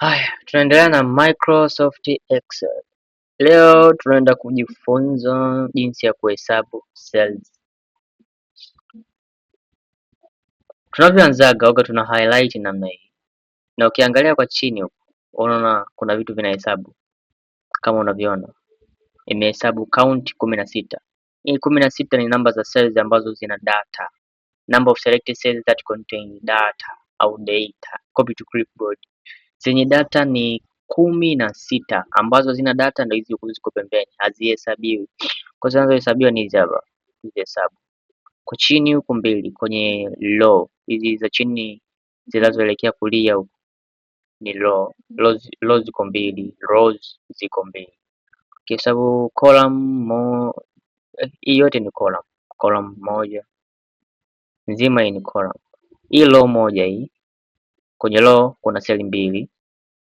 Haya, tunaendelea na Microsoft Excel. Leo tunaenda kujifunza jinsi ya kuhesabu cells. Tunavyoanzaga huwa tuna highlight namna hii, na ukiangalia kwa chini huku unaona kuna vitu vinahesabu kama unavyoona, imehesabu count 16. Hii 16 ni namba za cells ambazo zina data, number of selected cells that contain data au data, copy to clipboard. Zenye data ni 16, ambazo zina data ndio hizi huku ziko pembeni, hazihesabiwi. Kwa hiyo zinazohesabiwa ni hizi hapa, hizi hesabu kwa chini huku mbili kwenye row hizi za chini zinazoelekea kulia huku ni row, row ziko mbili, rows ziko mbili. Ukihesabu column mo, hii yote ni column, column moja nzima hii ni column. Hii row moja hii, kwenye row kuna seli mbili,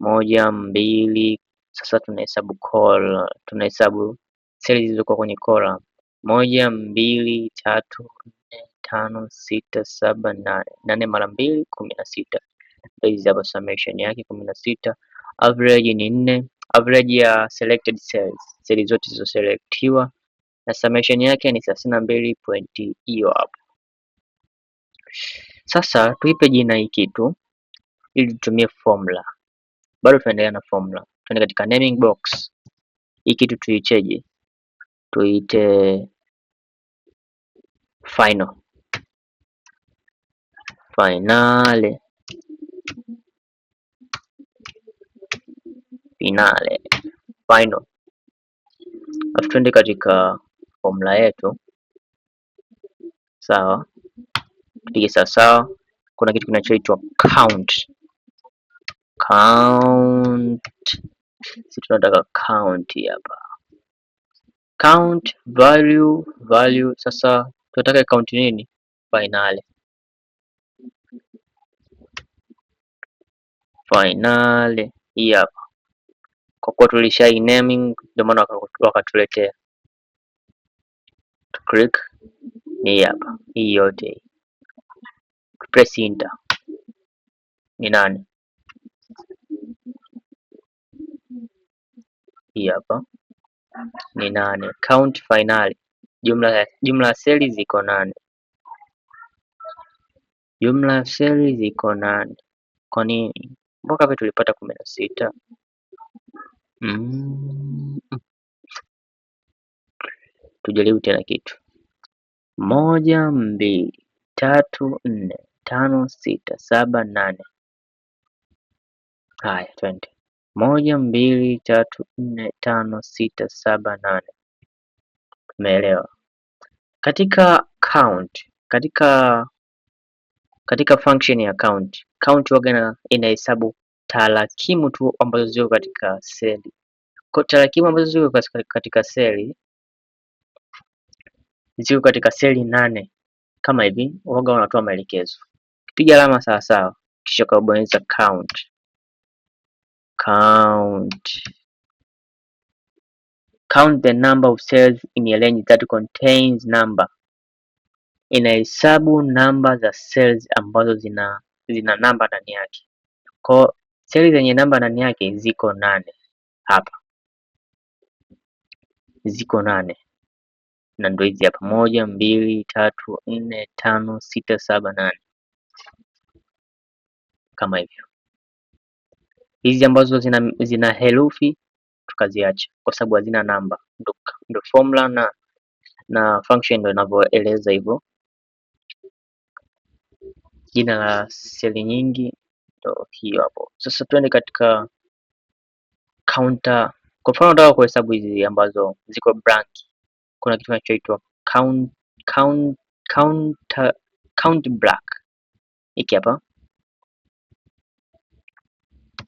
moja mbili. Sasa tunahesabu column, tunahesabu seli zilizokuwa kwenye column: moja, mbili, tatu, nne, tano, sita, saba, nane. Nane mara mbili 16. Hizi hapa summation yake 16. Average ni 4. Average ya selected cells, seli zote zilizoselectiwa na summation yake ni 32 point hiyo hapo. Sasa tuipe jina hii kitu ili tutumie formula. Bado tunaendelea na formula. Tuende katika naming box. Hii kitu tuicheje? Tuite final. Finale. Finale. Final. Alafu tuende katika formula yetu. Sawa. Tupige sawa sawa. Kuna kitu kinachoitwa count. Count. Sisi tunataka count hapa. Count value value. Sasa tunataka count nini? Finale. Finale hii hapa. Kwa kuwa tulisha naming ndio maana wakatuletea. Click ni hii hapa, hii yote hii. Press enter ni 8. Hii hapa ni 8. Count finale, jumla ya seli ziko 8. Jumla ya seli ziko 8. Kwa nini? Mpaka hapa tulipata 16. Tujaribu tena kitu. 1, 2, 3, 4, 5, 6, 7, 8. Haya, twende. 1, 2, 3, 4, 5, 6, 7, 8. Tumeelewa. Katika count, katika function ya count, count huwa inahesabu tarakimu tu ambazo ziko katika seli. Kwa tarakimu ambazo ziko katika seli ziko katika seli 8 kama hivi, huwaga wanatoa maelekezo. Piga alama sawa sawa, kisha ukabonyeza count. Count. Count the number of cells in a range that contains number. Inahesabu namba za cells ambazo zina namba ndani yake. Kwa seli zenye namba ndani yake ziko 8 hapa. Ziko 8. Na ndio hizi hapa 1, 2, 3, 4, 5, 6, 7, 8. Kama hivyo. Hizi ambazo zina herufi tukaziacha kwa sababu hazina namba. Ndio formula na function ndio inavyoeleza hivyo. Jina la seli nyingi ndio hiyo hapo. Sasa twende katika counter. Kwa mfano nataka kuhesabu hizi ambazo ziko blank. Kuna kitu kinachoitwa count blank. Hiki hapa.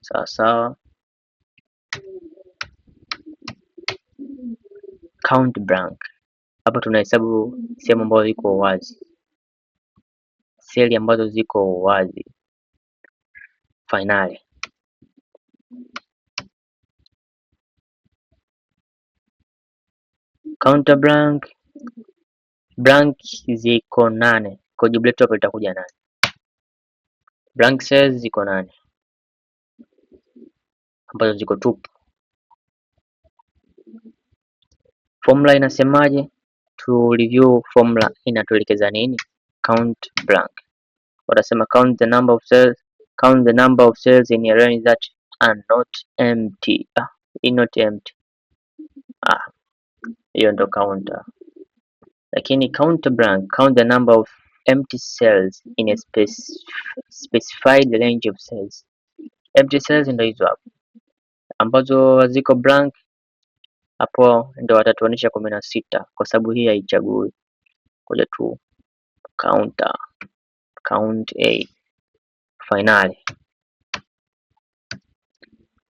Sawa sawa. Count blank. Hapa tunahesabu sehemu ambazo ziko wazi. Seli ambazo ziko wazi. Finale. Counter blank. Blank ziko 8. Kwa jibu letu hapa litakuja 8. Blank cells ziko 8. Ambazo ziko tupu. Formula inasemaje? Tu review formula inatuelekeza nini? Count blank. Wanasema count the number of cells, count the number of cells in a range that are not empty. Ah, not empty. Ah, hiyo ndo counter. Lakini count blank, count the number of empty cells in a specified range of cells. Empty cells ndo hizo hapo ambazo ziko blank hapo, ndo watatuonyesha 16 kwa sababu hii haichagui. Ngoja tu counter, count a finally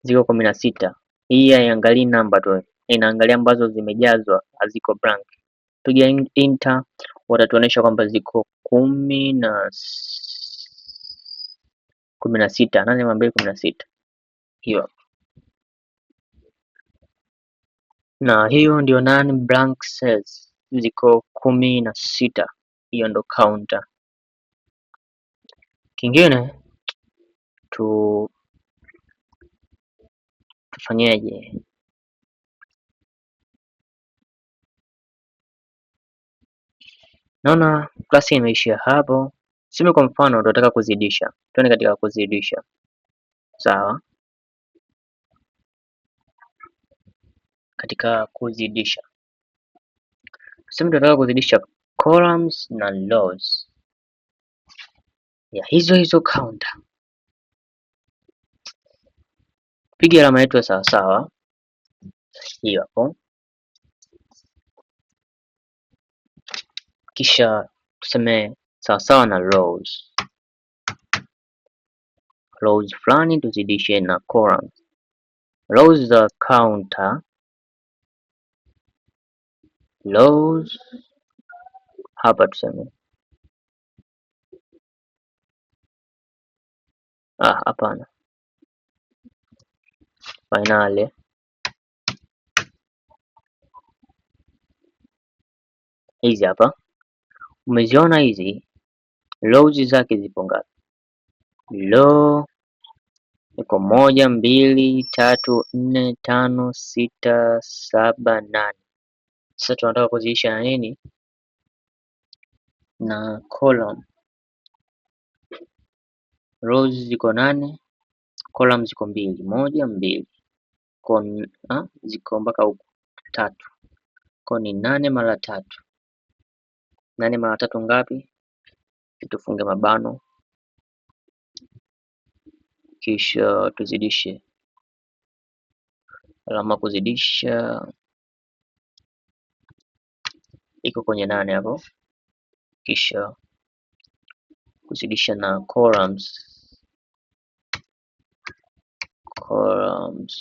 ziko 16. Hii haiangalii namba tu, inaangalia ambazo zimejazwa haziko blank. Piga enter, watatuonyesha kwamba ziko 16, 8 mara 2 16. Hiyo na hiyo ndio non blank cells ziko 16. Hiyo ndo counter. Kingine tu tufanyeje? Naona klasi imeishia hapo. Tuseme kwa mfano tunataka kuzidisha, tuende katika kuzidisha, sawa. Katika kuzidisha, tuseme tunataka kuzidisha columns na rows ya hizo hizo counter. Piga alama yetu ya sawasawa hiyo hapo, kisha tuseme sawasawa na rows, rows fulani tuzidishe na columns. Rows za counter, rows hapa tuseme hapana, finale hizi hapa umeziona hizi rows zake zipo ngapi? Row iko 1 2 3 4 5 6 7 8. Sasa tunataka kuzidisha na nini? Na column. Rows ziko 8, column ziko 2, 1 2, ziko mpaka huku 3, kwa ni 8 mara 3. 8 mara 3 ngapi? Tufunge mabano kisha tuzidishe, alama kuzidisha iko kwenye 8 hapo, kisha kuzidisha na columns, columns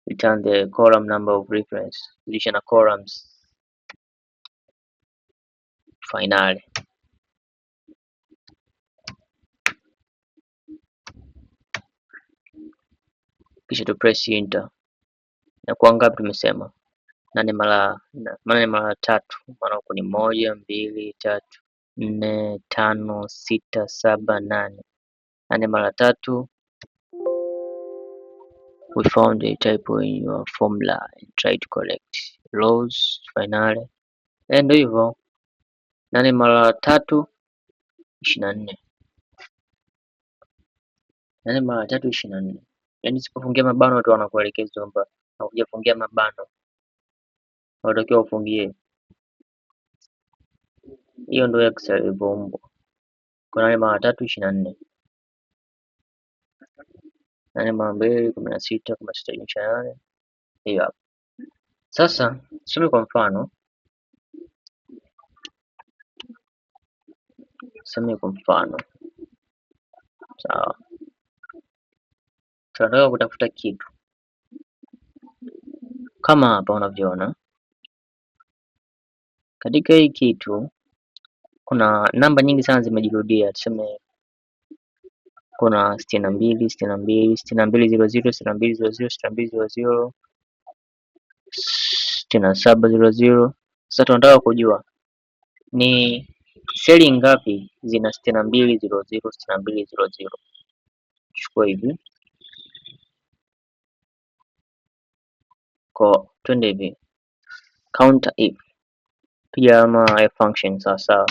return the column number of reference, kuzidisha na columns finale. Kisha tu press enter. Na kwa ngapi tumesema? 8 mara 8 mara 3, maana huku ni 1 2 3 4 5 6 7 8. 8 mara 3. We found a typo in your formula and try to correct rows finale. Ndio hivyo, 8 mara 3 24. 8 mara 3 24. Yaani usipofungia mabano watu wanakuelekeza kwamba haujafungia mabano, unatakiwa ufungie. Hiyo ndio Excel ilivyoumbwa. Kwa 8 mara 3 24. 8 mara 2 16, 16 jumlisha 8. Hiyo hapo. Sasa tuseme kwa mfano, sawa, tunataka kutafuta kitu kama hapa unavyoona. Katika hii kitu kuna namba nyingi sana zimejirudia. Tuseme kuna 62 62 62 00 62 00 62 00 67 00. Sasa tunataka kujua ni seli ngapi zina 62 00 62 00. Chukua hivi Kwa twende hivi counter if, piga alama ya function sawa sawa,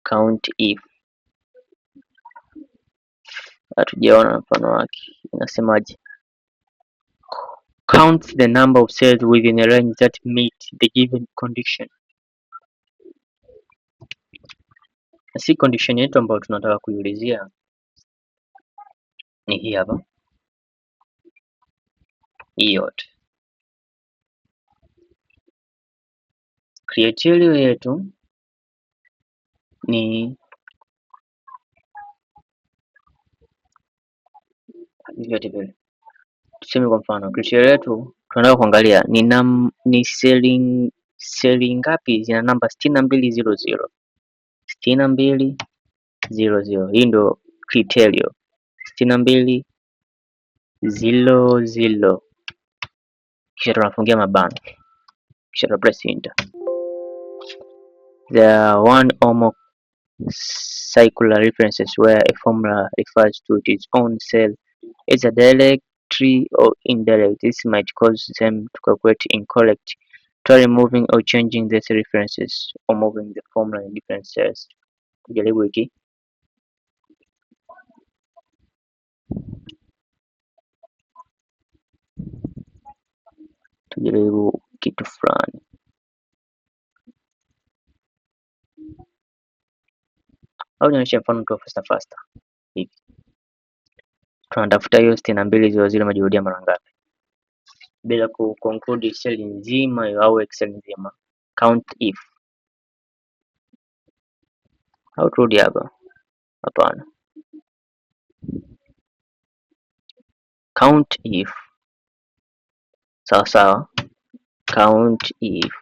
count if, hatujaona mfano wake inasemaje? Count the number of cells within a range that meet the given condition. Na si condition yetu ambayo tunataka kuiulizia ni hii hapa, hii yote criteria yetu ni vyote vile. Tuseme kwa mfano criteria yetu tunataka kuangalia ni ni seli ngapi zina namba 6200 6200. Hii ndio criteria 6200, kisha tunafungia mabano, kisha tuna press enter. There are one or more circular references where a formula refers to its own cell either directly or indirectly. This might cause them to calculate incorrect. Try removing or changing these references or moving the formula in different cells. Tujaribu hiki, tujaribu kitu fulani au nionyeshe mfano tu faster faster hivi. Tunatafuta hiyo 6200 imejirudia mara ngapi, bila ku conclude cell nzima au excel nzima. Count if au turudi hapa, hapana. Count if sawa sawa, count if,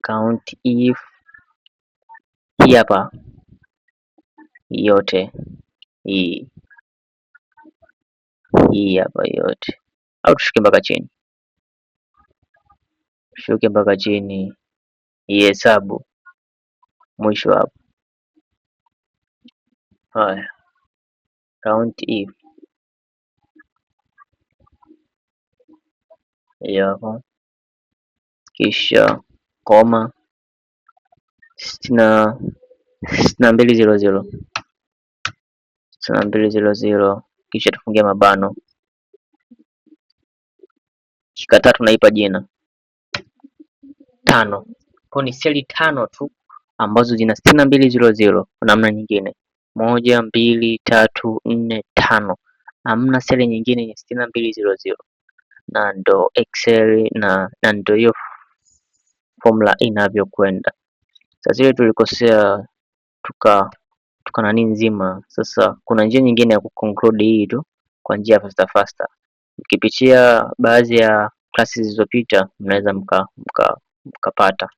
count if hii hapa yote hii hii hapa yote, au tushuke mpaka chini, tushuke mpaka chini, ihesabu mwisho hapo. Haya, count if hiyo hapo, kisha koma 6200 6200, kisha tufungie mabano. Kikataa tunaipa jina tano. Kwa ni seli tano tu ambazo zina 6200 kwa namna nyingine, moja, mbili, tatu, nne, tano. Hamna seli nyingine yenye 6200 na ndo Excel na ndo hiyo formula inavyokwenda. Sasa ile tulikosea tuka nani nzima. Sasa kuna njia nyingine ya kuconclude hii tu kwa njia faster faster. Mkipitia baadhi ya klasi zilizopita mnaweza mkapata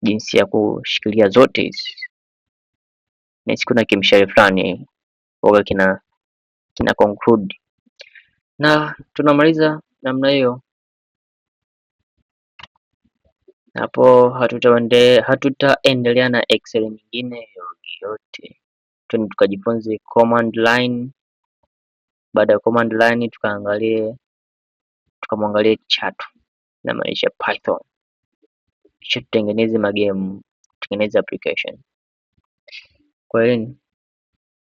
jinsi ya kushikilia zote hizi. Nahisi kuna kimshale fulani huwa kina conclude, na tunamaliza namna hiyo. Hapo hatutaendelea na Excel nyingine yoyote. Twende tukajifunze command line. Baada ya command line tukaangalie tukamwangalie chat na maisha Python, kisha tutengeneze magame, tutengeneze application. Kwaherini.